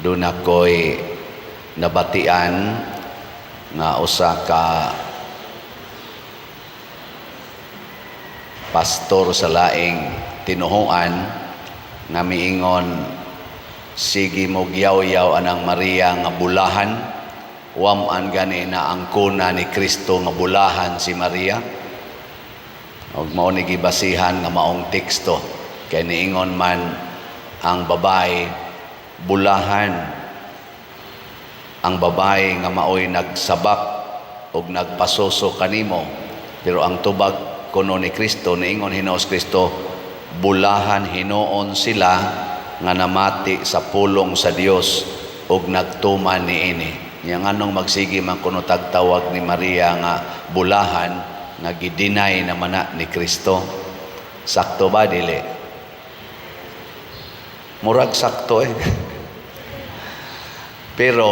Duna ko'y nabatian nga usa ka pastor sa laing tinuhuan nga miingon, sige mo gyaw-yaw anang Maria nga bulahan, wam-an gani na ang kuna ni Kristo nga bulahan si Maria. Og mao ni gibasihan nga maong teksto kay niingon man ang babae, bulahan ang babae nga maoy nagsabak og nagpasuso kanimo. Pero ang tubag kuno ni Kristo, niingon Hinoos Kristo, bulahan hinuon sila nga namati sa pulong sa Dios ug nagtuman niini. Nya nganong magsige man kuno tagtawag ni Maria nga bulahan nga gideny naman na ni Kristo? Sakto ba, dili? Murag sakto eh. Pero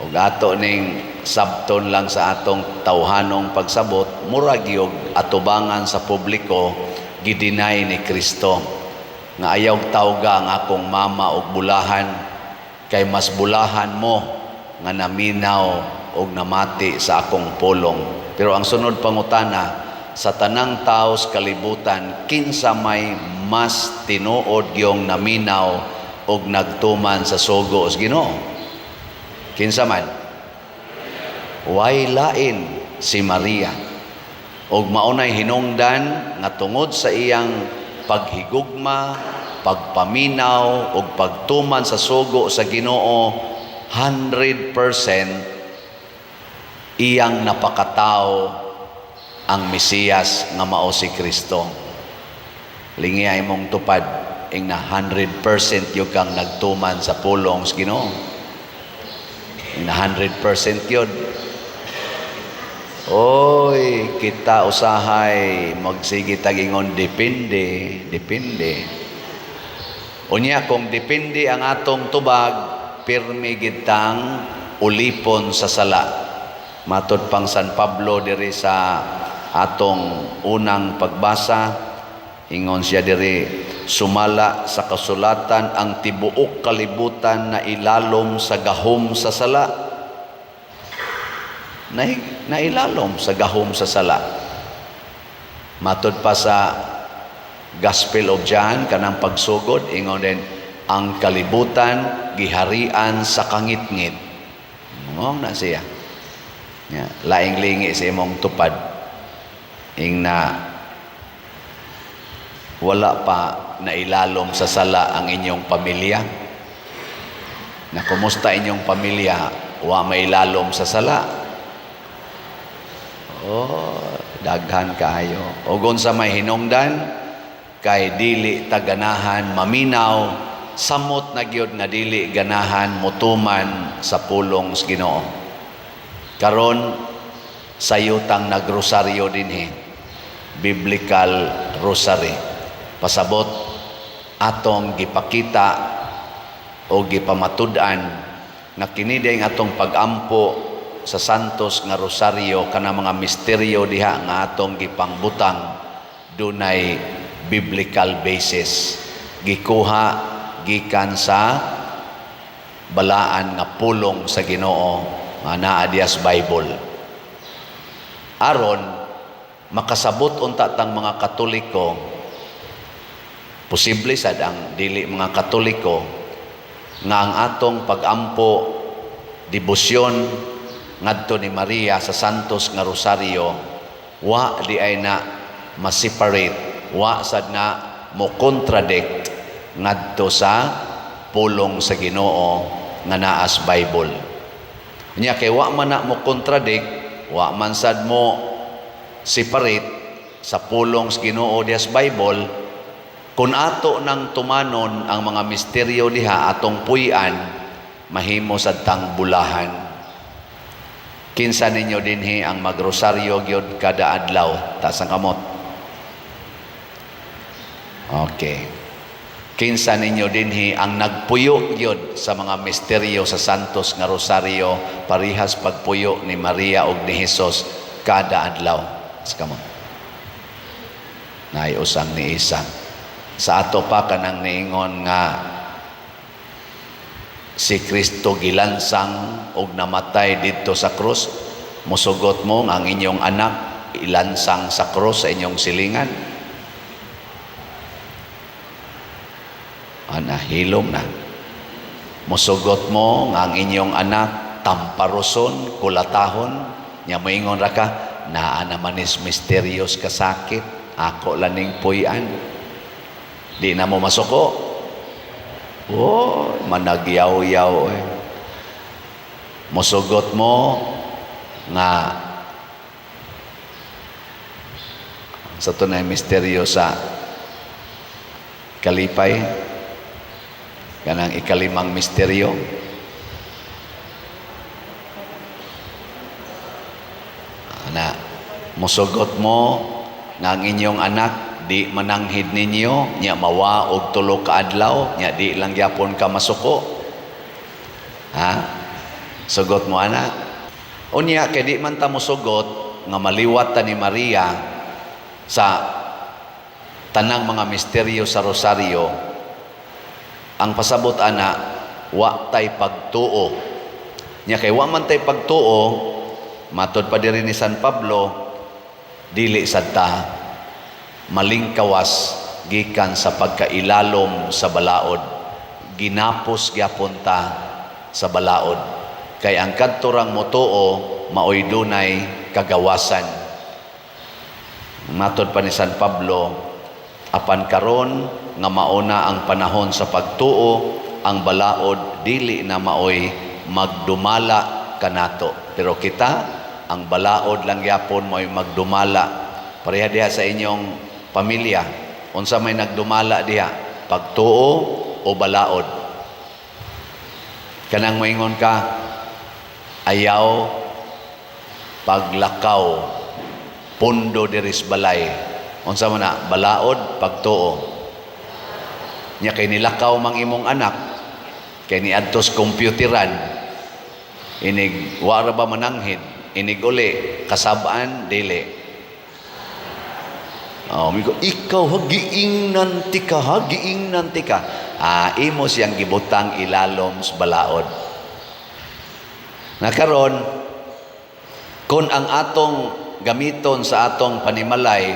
ug ato ning sabton lang sa atong tawhanong pagsabot, murag yog atubangan sa publiko gideny ni Kristo nga ayaw tawga ang akong mama og bulahan kay mas bulahan mo nga naminaw og namati sa akong pulong. Pero ang sunod pangutana, sa tanang tao sa kalibutan, kinsa may mas tinuod gyong naminaw og nagtuman sa sugo sa Ginoo? Kinsa man? Way lain, si Maria. Og maunay hinungdan nga tungod sa iyang paghigugma, pagpaminaw ug pagtuman sa sugo sa Ginoo, 100% iyang napakatao ang Mesiyas nga mao si Kristo. Lingi ay mong tupad ing na 100% yun kang nagtuman sa pulong sa Ginoo. Ing na 100% yun. Oy, kita usahay magsige tag-ingon depende, depende. Unya kung depende ang atong tubag, pirmi gitang ulipon sa sala. Matod pang San Pablo diri sa atong unang pagbasa, ingon siya diri, sumala sa kasulatan, ang tibuok kalibutan na ilalom sa gahom sa sala. Na, nailalom sa gahom sa sala. Matod pa sa Gospel of John, kanang pagsugod, ingon din, ang kalibutan giharian sa kangitngit. Mao na siya. Ya, laing lingi sa imong tupad. Ing na wala pa nailalom sa sala ang inyong pamilya. Na kumusta inyong pamilya, wa mailalom sa sala? Oh, daghan kaayo. Og unsa may hinungdan, kay dili taganahan maminaw, samot na gyud nga dili ganahan mutuman sa pulong sa Ginoo. Karon sayutang nagrosaryo dinhi. Biblical rosary. Pasabot atong gipakita o gipamatud-an nga kini ang atong pagampo sa Santos nga Rosaryo, kana mga misteryo diha nga atong gipangbutang, dunay biblical basis, gikuha gikan sa balaan nga pulong sa Ginoo nga naa diha sa Bible, aron makasabot unta tang mga Katoliko. Posible sad ang dili mga Katoliko nga ang atong pagampo, debosyon ngadto ni Maria sa Santos nga Rosario, wa di ay na ma-separate, wa sad na mo contradict ngadto sa pulong sa Ginoo nga naa sa Bible. Nya kay wa man na mo contradict, wa man sad mo separate sa pulong sa Ginoo diha sa Bible, kung ato nang tumanon ang mga misteryo diha, atong puy-an, mahimo sad tang bulahan. Kinsa ninyo dinhi ang magrosaryo gyud kada adlaw? Taas ang kamot. Okay. Kinsa ninyo dinhi ang nagpuyo gyud sa mga misteryo sa Santos nga Rosario parihas pagpuyo ni Maria ug ni Jesus kada adlaw? Taas kamot. Naay usang ni isa. Sa ato pa kanang niingon nga Si Kristo gilansang og namatay didto sa krus. Musugot mo nga ang inyong anak ilansang sa krus sa inyong silingan? Ana, hilom na. Musugot mo nga ang inyong anak tamparuson, kulatahon? Nya moingon ra ka, "Naa naman is mysterious kasakit, ako laning puy-an." Di na mo masuko. Oh, managyaw-yaw eh. Musugot mo nga sa tunay misteryo sa kalipay, kanang ikalimang misteryo, na musugot mo nga ang inyong anak di mananghid ninyo, nya mawa og 3 ka adlaw, nya di lang gyapon ka masuko? Ha, sugot mo ana? Unya kay di man ta mosugot nga maliwat ta ni Maria sa tanang mga misteryo sa rosaryo, ang pasabot ana, wa tay pagtuo. Nya kay wa man tay pagtuo, matod pa diri ni San Pablo, dili sad ta malingkawas gikan sa pagkailalom sa balaod. Ginapos gyapon ta sa balaod. Kay ang kadturang motuo maoy dunay kagawasan. Matod pa ni San Pablo, apan karon nga mauna ang panahon sa pagtuo, ang balaod dili na maoy magdumala kanato. Pero kita, ang balaod lang gyapon maoy magdumala. Pareha diha sa inyong pamilya. Unsa may nagdumala diha? Pagtuo o balaod? Kanang moingon ka, "Ayaw paglakaw, pundo diris balay." Unsa man na? Balaod, pagtuo? Nya kay nilakaw mang imong anak, kay niadtos computeran, inig wa ra ba mananghid, inig uli, kasabaan, dili. Oh, migo, "Ikaw hagiingnan tika, hagiingnan tika." Ah, imo siyang gibutang ilalom sa balaod. Nakaron, kung ang atong gamiton sa atong panimalay,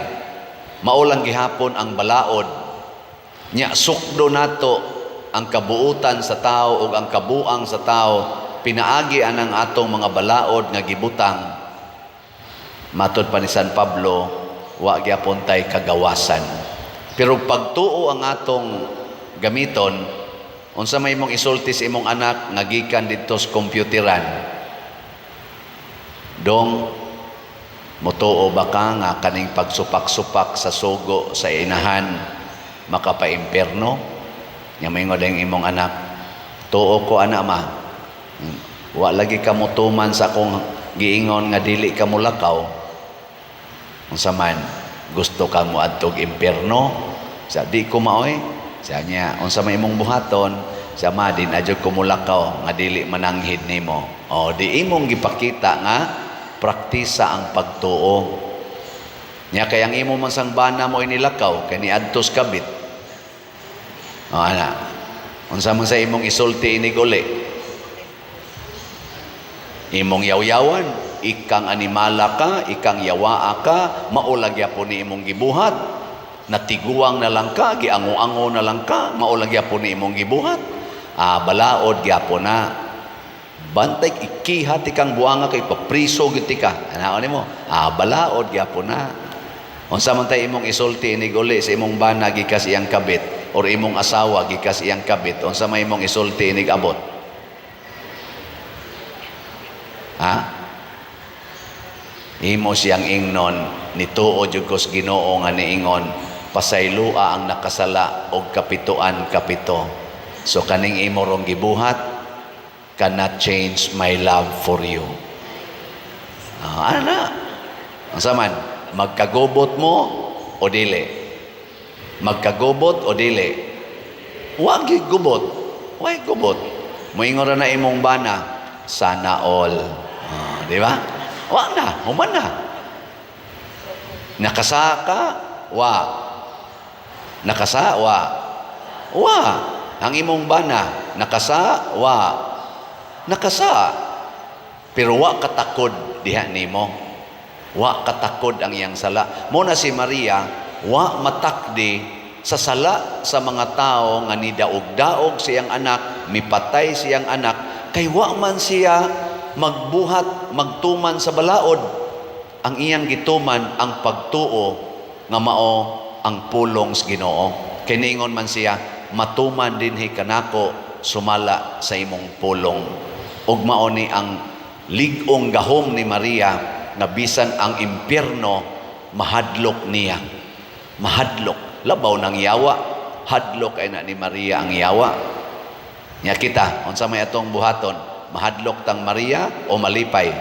maulang gihapon ang balaod, nya sukdo nato ang kabuutan sa tao o ang kabuang sa tao, pinaagi anang atong mga balaod nga gibutang, matod pa ni San Pablo, wa gyapon tay kagawasan. Pero pagtuo ang atong gamiton, unsa may imong isulti sa imong anak nga gikan didto sa computeran? "Dong, mutuo ba ka nga kaning pagsupak-supak sa sugo sa inahan makapaimpierno?" Nya moingon ang imong anak, "Tuo ko ana, ma." "Wa lagi ka motuman sa akong giingon nga dili ka molakaw. Unsa man, gusto kang moadtog impierno?" Sa di ko maoy. Sa niya, "Unsa may imong buhaton?" Sa ma, "Di na jud ko molakaw nga dili mananghid nimo." O di imong gipakita nga praktisa ang pagtuo. Nya kay ang imo man sang bana mo inilakaw kay niadtos kabit. O ana. Unsa man sa imong isulti inig uli? Imong yaw-yawan, "Ikang animala ka, ikang yawaa ka, maulag yapon ni imong gibuhat. Natiguang na lang ka, giango-ango na lang ka, maulag yapon ni imong gibuhat." Ah, balaod gyapon na. "Bantay ikiha ti kang buanga kay papriso gyud ti ka." Ana nimo? Ah, balaod gyapon na. Unsa man tay imong isulti inig uli sa imong bana gikas iyang kabit or imong asawa gikas iyang kabit? Unsa may imong isulti inig abot? Ha? Imo siyang ingnon, "Nituo jud ko sa Ginoo nga niingon, pasaylua ang nakasala og kapituan kapito. So kaning imo rong gibuhat cannot change my love for you." Ah, ana. Unsa man? Magkagubot mo o dili? Magkagubot o dili? Wa gyud gubot. Way gubot. Moingon ra na imong bana, "Sana all." Ah, di ba? Wa na, human na. Nakasaka, wa. Nakasa, wa. Wa. Ang imong bana, Nakasa? Wa. Nakasa. Pero wa katakod diha nimo. Wa katakod ang iyang sala. Mao na si Maria, wa matakdi sa sala sa mga tao nga nidaog-daog siyang anak, mipatay siyang anak, kay wa man siya magbuhat, magtuman sa balaod. Ang iyang gituman ang pagtuo nga mao ang pulong sa Ginoo. Kay niingon man siya, "Matuman dinhi kanako sumala sa imong pulong." Ug mao ni ang lig-ong gahom ni Maria nga bisan ang impyerno mahadlok niya. Mahadlok. Labaw ng yawa. Hadlok ay na ni Maria ang yawa. Nya kita, unsa may atong buhaton? Mahadlok tang Maria o malipay?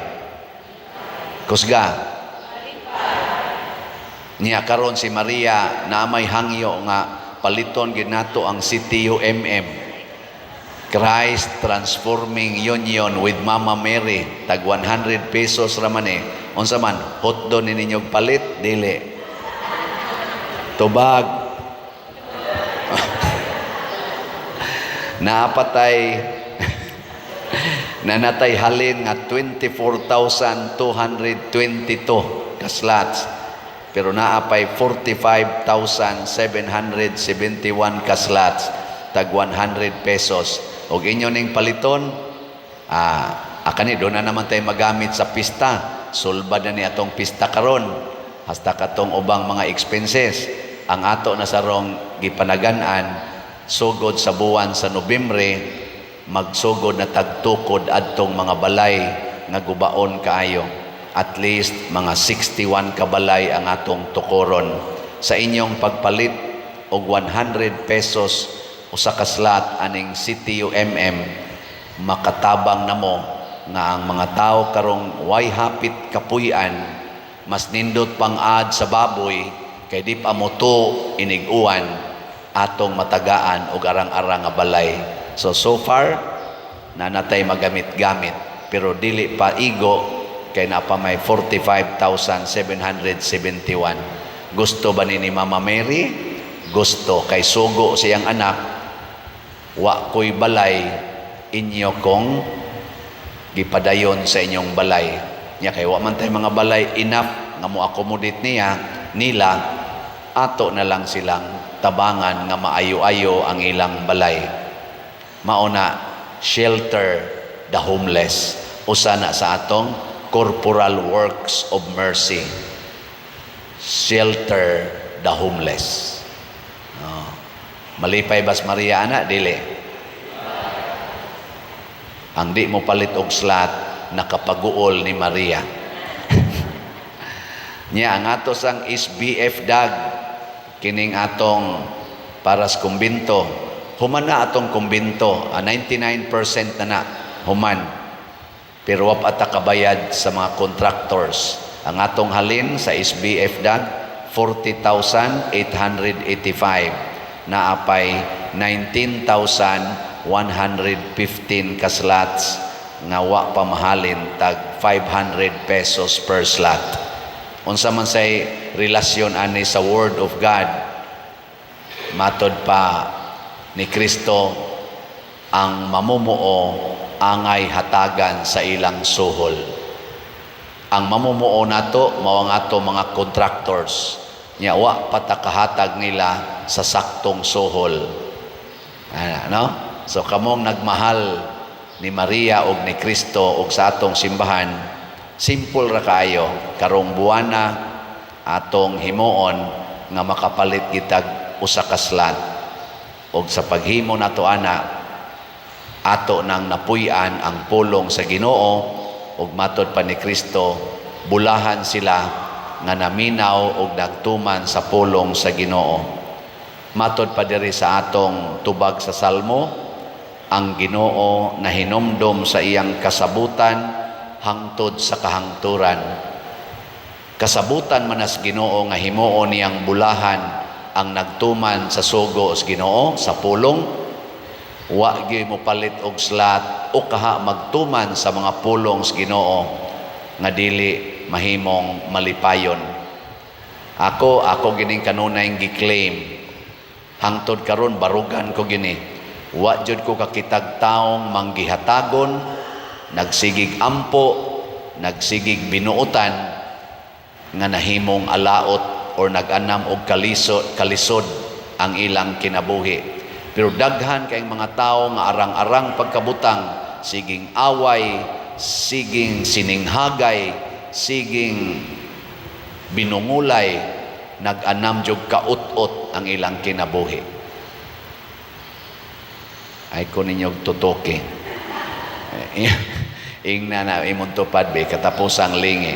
Kusga. Niya karon si Maria na may hangyo nga paliton gid nato ang CTUMM. Christ Transforming Union with Mama Mary, tag 100 pesos ra man eh. Unsa man, hotdog ni ninyo palit? Dili. Tubag. Naapatay nanatay halin nga 24,222 ka slots, pero naa pay 45,771 ka slots, tag 100 pesos og inyo ning paliton. Akani do na naman tayo magamit sa pista. Sulbad na ni atong pista karon hasta katong ubang mga expenses. Ang ato na sarong gipanagan-an, sugod sa buwan sa Nobyembre, magsugod na tagtukod adtong mga balay nga gubaon kaayo. At least mga 61 ka balay ang atong tukoron. Sa inyong pagpalit og 100 pesos usa ka slot aning CTUMM, makatabang namo nga ang mga tao karong way hapit kapuy-an, mas nindot pang ad sa baboy kay di pa moto inig-uwan, atong matagaan og arang-arang nga balay. So far nanatay magamit-gamit, pero dili pa igo kay naa pa may 45,771. Gusto ba ni Mama Mary? Gusto, kay sugo siyang anak, "Wa ko'y balay, inyo kong gipadayon sa inyong balay." Nya kay wa man tay mga balay enough nga mo accommodate niya nila, ato na lang silang tabangan nga maayo-ayo ang ilang balay. Mao na shelter the homeless, usa na sa atong corporal works of mercy, shelter the homeless. Oh. Malipay bas Maria ana? Dili. Ang di mo palit og slot, nakapaguol ni Maria. Nya ang ato sang SBF DAG, kining atong para sa kumbinto, human na atong kumbinto, 99% na na human, pero wa pa ta kabayad sa mga contractors. Ang atong halin sa SBF DAG, 40,885. Naapay 19,115 ka slots nga wa pa mahalin, tag 500 pesos per slot. Unsa man say relasyon ani sa Word of God? Matod pa ni Kristo, ang mamumuo angay hatagan sa ilang suhol. Ang mamumuo nato mao ang ato mga contractors. Nya wa pa ta kahatag nila sa saktong suhol. Ano? So kamong nagmahal ni Maria og ni Kristo og sa atong simbahan, simple ra kaayo. Karong buwana atong himuon nga makapalit gitag usa ka slot. Og sa paghimo nato ana, ato nang napuy-an ang pulong sa Ginoo, ug matod pa ni Kristo, bulahan sila nga naminaw og nagtuman sa pulong sa Ginoo. Matod pa diri sa atong tubag sa Salmo, ang Ginoo nahinumdom sa iyang kasabutan hangtod sa kahangturan. Kasabutan man as Ginoo nga himuon niyang bulahan ang nagtuman sa sugo sa Ginoo, sa pulong. Wa gyud mo palit og slot o kaha magtuman sa mga pulong sa Ginoo nga dili mahimong malipayon. Ako gining kanunay gi-claim. Hangtod karon barugan ko gini. Wa jud ko kakitag taong manggihatagon, nagsigig ampo, nagsigig binuotan nga nahimong alaot or nag-anam og kalisod ang ilang kinabuhi. Pero daghan kay mga tao nga arang-arang pagkabutang, siging away, siging sininghagay, siging binungulay, nag-anam jud kaut-ot ang ilang kinabuhi. Ay ko ninyo tutoki. Ingna na imong tupad be katapusang lingi.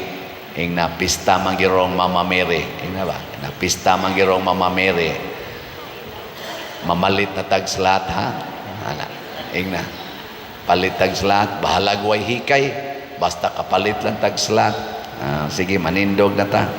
Ingna pista manggirong Mama Mary. Ingna ba? Na pista manggirong Mama Mary. Mamalit na tag slat, ha. Ana. Ingna. Palit tag slat, bahalag way hikay, basta kapalit lang tag slat. Ah, sige, manindog na ta.